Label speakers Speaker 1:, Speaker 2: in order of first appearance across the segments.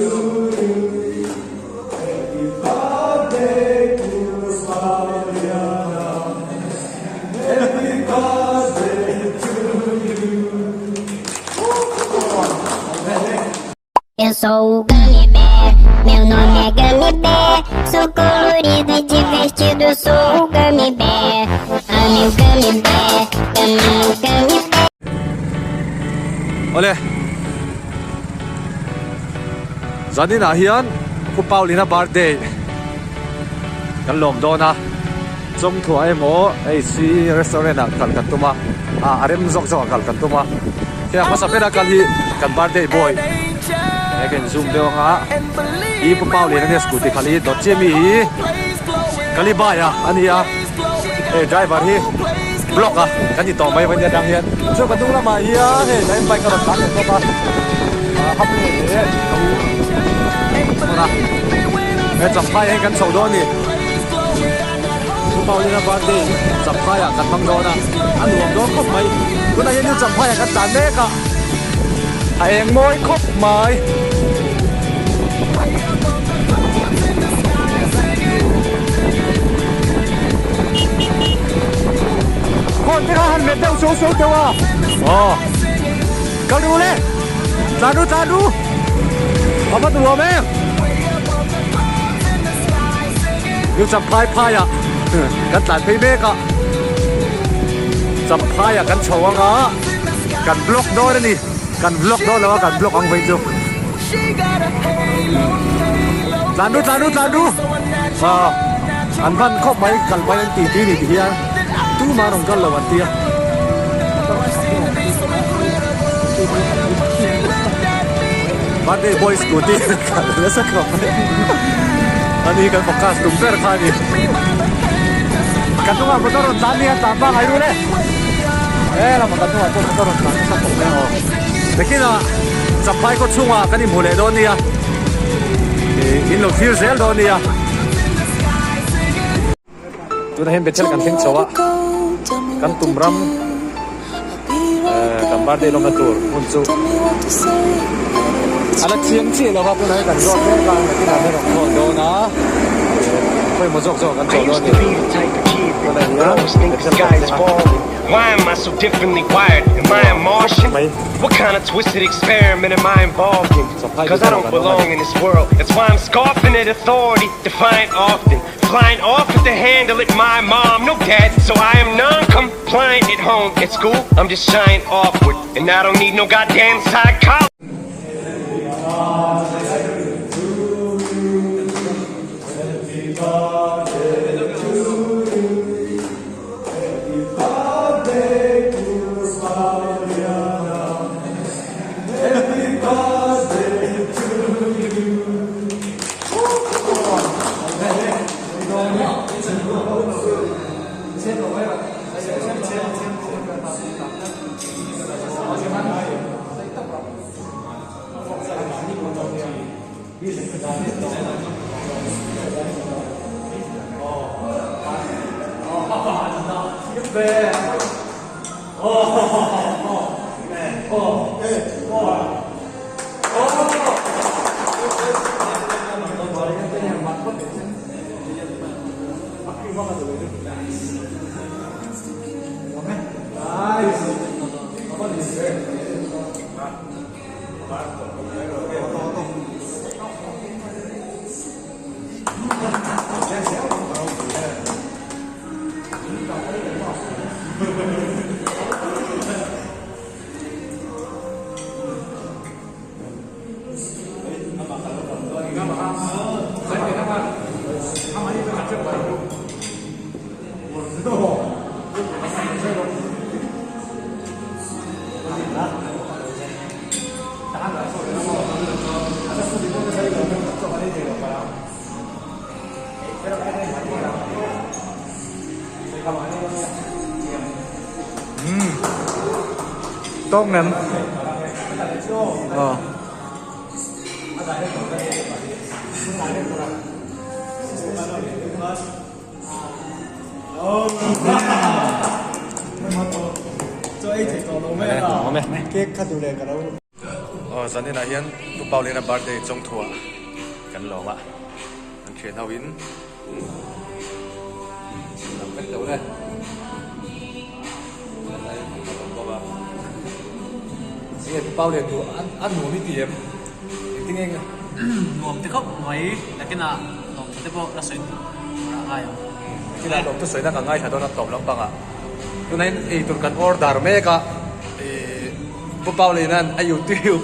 Speaker 1: to you. Happy birthday to Mariana. Happy birthday to you.
Speaker 2: Eu sou o Gummy Bear, meu nome é Gummy Bear. Sou colorido e divertido, sou o Gummy Bear. Ame o Gummy Bear, ame o Gummy Bear.
Speaker 1: Awle Zanin ah hian Pu Paulina birthday kan lawm dawn a Chawngthuah emaw hei si restaurant ah kal kan tum a ah a rem zawk zawk ah kal kan tum a hei a hmasa bera kal hi kan birthday boy he kan zoom deuh anga hi Pu Paulina nia scooty khalh hi dawt chiah mi hi Kalibai a a ni a hei driver hi block a kan ti tawh mai mai nia atang hian chuan ka hnung lamah hian hei tlai bike a rawn tlan leh bawk a ah hapne leh ka u a he champhai ah hian kan chho dawn a ni Pu Paulina birthday champhai ah kan hmang dawn a a nuam dawn khawp mai tunah hian new champhai ah kan tlan mek a a eng mawi khawp mai. Khawn te kha han met deuh suau suau teuh a aw kal ru le tlan ru tlan ru a va nuam em New Champhai phai ah kan tlan phei mek a Champhai ah kan chho anga kan block dawn a ni kan vlog dawn lo a kan block ang vei chu tlan ru tlan ru tlan ru ah an van khawp mai kal mai an ti ti ni ti hian tumah rawn kal lo an tia birthday boy scooty kal nasa khawp mai ani kan focus tum ber kha ani kan hnungah motor rawn tlan nia tlan bak ai rul e. He lamah kan hnungah pawh motor rawn tlan nasa khawp mai aw. Nakinah Champhai khaw chhungah kan inhmu leh dawn nia. Ih in lo thlir zel dawn nia. Tunah hian Bethel kan thleng chho a, kan tum ram eh kan birthday lawmna tur hmun chu a la chiang chiah lo va tunah hian kan zawt mek a nakinah hian rawn khawn dawn a. Khawimaw zawk zawk kan chawh dawn a ni. Tunah hian Bethel kan thleng a.
Speaker 3: Why am I so differently wired? Am I a Martian? What kind of twisted experiment am I involved in? Cause I don't belong in this world. That's why I'm scoffing at authority, defiant often. Flying off at the handle at my mom, no dad. So I am non-compliant at home. At school, I'm just shy and awkward. And I don't need no goddamn psychology.
Speaker 1: Tawk nem aw. Aw zaninah hian Pu Paulina birthday chawngthuah kan lawm a, an thian ho in lam vek lo le. Enge Pu Paulian chu a nuam i ti em? Engtin nge
Speaker 4: Nuam ti khawp mai nakinah lawmthu te pawh la sawi tur a ngai ang.
Speaker 1: Nakinah lawmthu sawina ka ngaithla dawn a tawp lampangah. Tunah hian eitur kan order mek a, ih Pu Pauliana'n a YouTube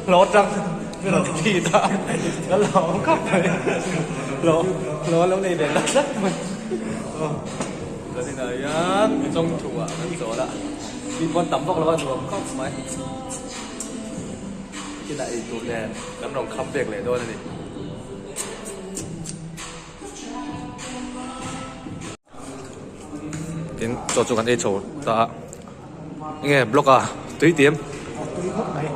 Speaker 1: hlawh atang min rawn feed a, ka lawm khawp mai. Hlawh hlawh a lo nei ve ta tlat mai. Aw zaninah hian chawngthuah kan chawl a, mi pawn tam vak lo a nuam khawp mai. Inah eitur nen kan rawn kham pek leh dawn a ni. Tin chaw chu kan ei chho ta a enge block a tui tih em
Speaker 5: tui khawp mai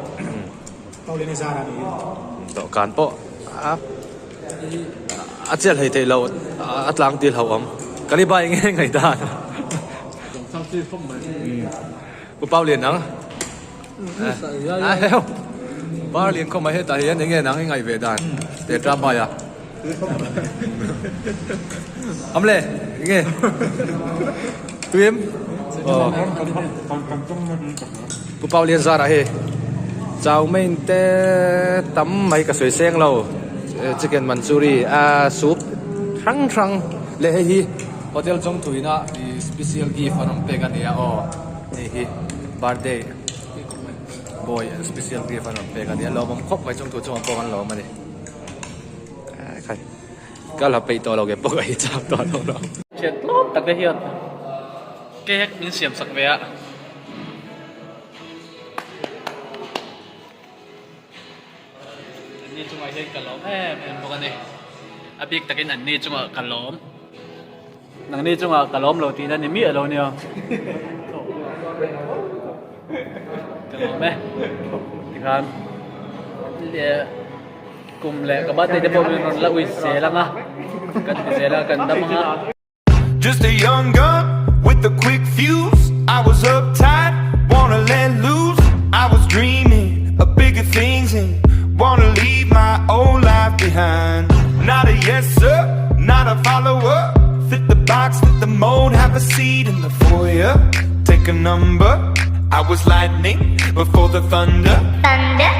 Speaker 5: Paulina zar a ni
Speaker 1: dawhkan pawh a a chiah hlei theih loh a tlang dil ho awm Kaliba enge ngaihdan Pu Paulian nang Bar lian khawp mai hetah hian enge nang i ngaih ve dan Tetra bai a Amle enge Tuim Pu Pau Lian Zara hi Chow mein te tam mai ka sawi seng lo Chicken Manchuri a soup hrang hrang leh hei hi Hotel Chawngthuina special gift an awm pek a nia aw hei hi birthday boy special gift an rawn pek a nia lawmawm khawp mai chungthu chungah pawh kan lawm a ni khai ka la peih tawh lo ke pawh ka ei chak tawh lo lo.
Speaker 4: Thian tlawm tak te hian cake min siam sak ve a. Anni chungah hian ka lawm em em bawk a ni. A bik takin anni chungah ka lawm. Nangni chungah ka lawm lo tihna ni miah lo nia. Ka lawm e. Tikhan kum leh ka birthday te pawh min rawn la ui zel ang a. Kan ti zel a, kan dam ang a.
Speaker 6: Just a young gun with a quick fuse I was uptight, wanna let loose I was dreaming of bigger things and wanna leave my old life behind Not a yes sir, not a follower Fit the box, fit the mold, have a seat in the foyer Take a number I was lightning before the thunder
Speaker 2: Thunder.